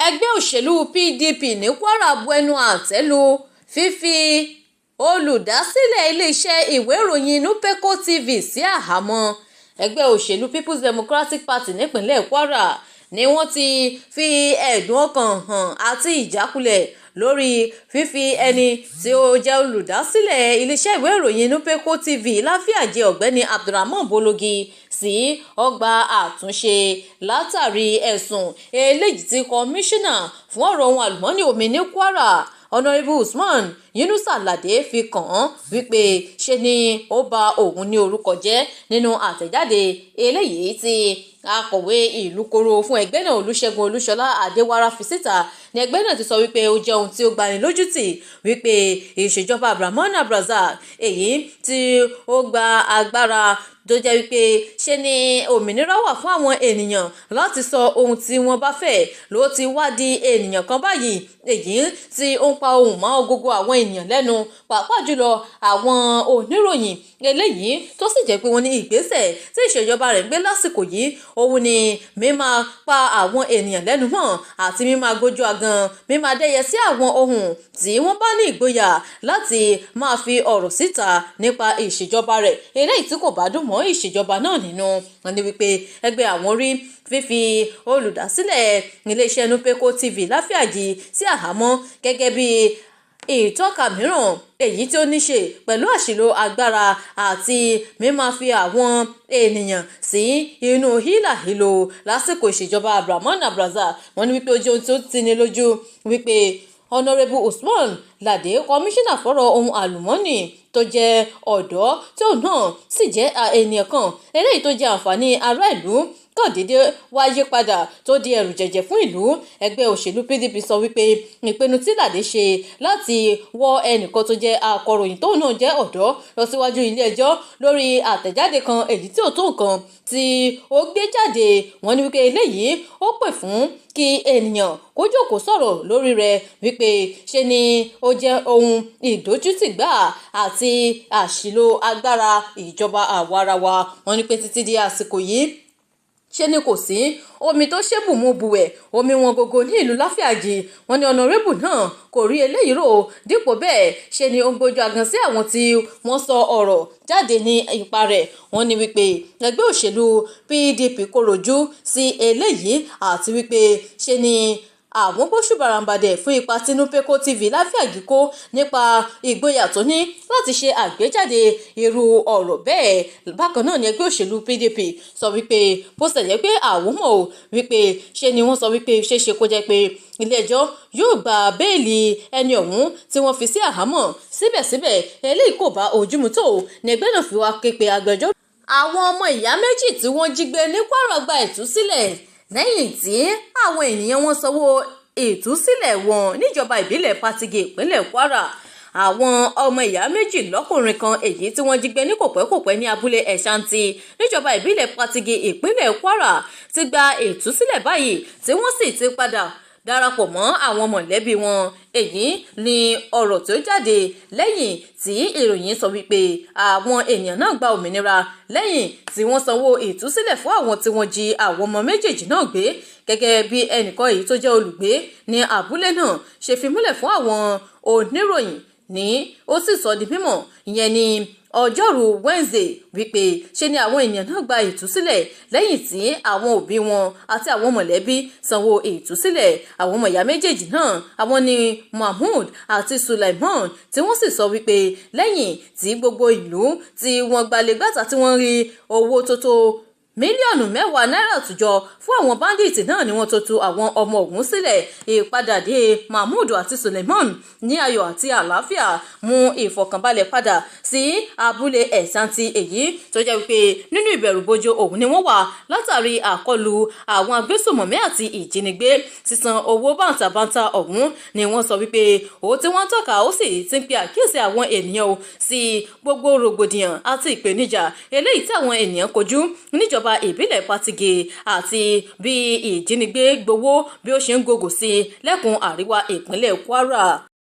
Ẹgbẹ́ òṣèlú PDP ní Kwara bu ẹnu àtẹ́ lu fífi olùdásílẹ̀ iléeṣẹ́ ìwé ìròyìn Nupeco TV sí àhámọ́. Ẹgbẹ́ òṣèlú Peoples Democratic Party nípínlẹ̀ Kwara ni wọ́n ti fi ẹ̀dùn ọkàn hàn àti ìjákulẹ̀ lórí fífi ẹni tí ó jẹ́ olùdásílẹ̀ iléeṣẹ́ ìwé ìròyìn Nupeco TV Láfíàjì, Ọ̀gbẹ́ni Abdulrahman Bologi, sí ọgbà àtúnṣe látàrí ẹ̀sùn eléyìí tí kọmíṣánná fún ọ̀rọ̀ ohun àlùmọ́ọ́nì omi ní Kwara, Honourable Usman Yunusa Lade, fi kàn án wípé ṣe ni ó ba òun ní orúkọ jẹ́. Nínú àtẹ̀jáde eléyìí tí akọ̀wé ìlú koro fún ẹgbẹ́ náà, Olúṣẹ́gun Olúṣọlá Adéwárá, fi síta ní ẹgbẹ́ náà ti sọ wípé ó jẹ́ ohun tí ó gbani lójú tì wípé ìṣèjọba Abdulrahman Abdulrazak èyí tí ó gba agbára, tó jẹ́ wípé ṣe ni òmìnira wà fún àwọn ènìyàn láti sọ ohun tí wọ́n bá fẹ́, ló ti wá di ènìyàn kan báyìí èyí tí ó ń pa ohùn mọ́ gbogbo àwọn ènìyàn lẹ́nu, pàápàá jùlọ àwọn oníròyìn, eléyìí tó sì jẹ́ pé wọ́n ní ìgbésẹ̀ tí ìṣèjọba rẹ̀ ń gbé lásìkò yìí, òun ni mímáa pa àwọn ènìyàn lẹ́nu mọ́ àti mímáa gbójú agan, mímáa dẹ́yẹ sí àwọn ohun tí wọ́n bá ní ìgboyà láti máa fi ọ̀rọ̀ síta nípa ìṣèjọba rẹ̀, eléyìí tí kò bá dùn mọ́ ìṣèjọba náà nínú. Wọ́n ní wípé ẹgbẹ́ àwọn rí fífi olùdásílẹ̀ iléeṣẹ́ Nupeco TV Láfíàjì sí àhámọ́ gẹ́gẹ́ bí ìtọ́ka mìíràn èyí tí ó ní ṣe pẹ̀lú àṣìlò agbára àti mímáa fi àwọn ènìyàn sí inú hílàhílo lásìkò ìṣèjọba Abdulrahman Abdulrazak. Wọ́n ní wípé ó jẹ́ ohun tí ó tini lójú wípé Honourable Usman Lade, kọmíṣánná fọ́rọ̀ ohun àlùmọ́ọ́nì tó jẹ́ ọ̀dọ́, tí òun náà sì jẹ́ ènìyàn kan eléyìí tó jẹ́ àǹfààní ará ìlú, kàn déédé wá yí padà tó di ẹ̀rù jẹ̀jẹ̀ fún ìlú. Ẹgbẹ́ òṣèlú PDP sọ wípé ìpinnu tí Lade ṣe láti wọ ẹnìkan tó jẹ́ akọ̀ròyìn tóun náà jẹ́ ọ̀dọ́ lọ síwájú ilé ẹjọ́ lórí àtẹ̀jáde kan èyí tí ò tó nǹkan tí ó gbé jáde, wọ́n ní wípé eléyìí ó pè fún kí ènìyàn kó jókòó sọ̀rọ̀ lórí rẹ̀, wípé ṣe ni ó jẹ́ ohun ìdójútì gbáà àti àṣìlò agbára ìjọba àwarawa. Wọ́n ní pé títí di àsìkò yìí, ṣe ni kò sí omi tó ṣébùmú buwẹ̀, omi wọn gógó ní ìlú Láfíàjì. Wọ́n ní honourable náà kò rí eléyìí rò. Dípò bẹ́ẹ̀, ṣe ni ó ń gbójú agan sí àwọn tí wọ́n sọ ọ̀rọ̀ jáde ní ipa rẹ̀. Wọ́n ní wípé ẹgbẹ́ òṣèlú PDP kòròjú sí eléyìí àti wípé ṣe ni àwọn gbóṣùbà ràǹbàdẹ̀ fún ipa tí Nupeco TV Láfíàgì kó nípa ìgboyà tó ní láti ṣe àgbéjáde irú ọ̀rọ̀ bẹ́ẹ̀. Bákan náà ni ẹgbẹ́ òṣèlú PDP sọ wípé bó ṣe jẹ́ pé àwọn mọ̀ ò wípé ṣe ni wọ́n sọ wípé ṣeéṣe kó jẹ́ pé ilé-ẹjọ́ yóò gba béèlì ẹni ọ̀hún tí wọ́n fi sí àhámọ́, síbẹ̀síbẹ̀ eléyìí kò bá ojú mu tó ní ẹgbẹ́ náà fi wá ké pe agbẹjọ́rò. Àwọn ọmọ ìyá méjì tí wọ́n jí gbé ní Kwara gba ìtúsílẹ̀ lẹ́yìn tí àwọn ènìyàn wọn sanwó ìtúsílẹ̀ wọn níjọba ìbílẹ̀ Patigi, ìpínlẹ̀ Kwara. Àwọn ọmọ ìyá méjì lọ́kùnrin kan èyí tí wọ́n jí gbé ní kòpẹ́kòpẹ́ ní abúlé Ẹ̀ṣántì níjọba ìbílẹ̀ Patigi, ìpínlẹ̀ Kwara, ti gba ìtúsílẹ̀ báyìí, tí wọ́n sì ti padà darapọ̀ mọ́ àwọn mọ̀lẹ́bí wọn. Èyí ni ọ̀rọ̀ tó jáde lẹ́yìn tí ìròyìn sọ wípé àwọn ènìyàn náà gba òmìnira lẹ́yìn tí wọ́n sanwó ìtúsílẹ̀ fún àwọn tí wọ́n jí àwọn ọmọ méjèèjì náà gbé. Gẹ́gẹ́ bí ẹnìkan èyí tó jẹ́ olùgbé ní abúlé náà ṣe fi múlẹ̀ fún àwọn oníròyìn ní, ó sì sọ di mímọ̀ ìyẹn ní ọjọ́rú Wednesday wípé ṣe ni àwọn ènìyàn náà gba ìtúsílẹ̀ lẹ́yìn tí àwọn òbí wọn àti àwọn mọ̀lẹ́bí sanwó ìtúsílẹ̀ àwọn ọmọ ìyá méjèèjì náà. Àwọn ni Mahmood àti Sulaiman, tí wọ́n sì sọ wípé lẹ́yìn tí gbogbo ìlú tí wọ́n gbalẹ̀gbàtà tí wọ́n rí owó tó tó mílíọ̀nù 10 náírà tùjọ fún àwọn bandits náà ni wọ́n tó tú àwọn ọmọ ọ̀hún sílẹ̀. Ìpadàdé Mahmood àti Suleiman ní ayọ̀ àti àlàáfíà mú ìfọ̀kànbalẹ̀ padà sí abúlé Ẹ̀sánti, èyí tó jẹ́ wípé nínú ìbẹ̀rùbojo òun ni wọ́n wà látàrí àkọlù àwọn agbésùmọ̀mí àti ìjínigbé. Sísan owó bàǹtàbàǹtà ọ̀hún ni wọ́n sọ wípé ó tí wọ́n tọ́ka, ó sì ti ń pe àkíyèsí àwọn ènìyàn o sí gbogbo rògbòdìyàn àti ìpèníjà eléyìí tí àwọn ènìyàn kojú níjọba ìbílẹ̀ Patigi àti bí ìjínigbé gbowó bí ó ṣe ń gògò sí lẹ́kùn àríwá ìpínlẹ̀ Kwara.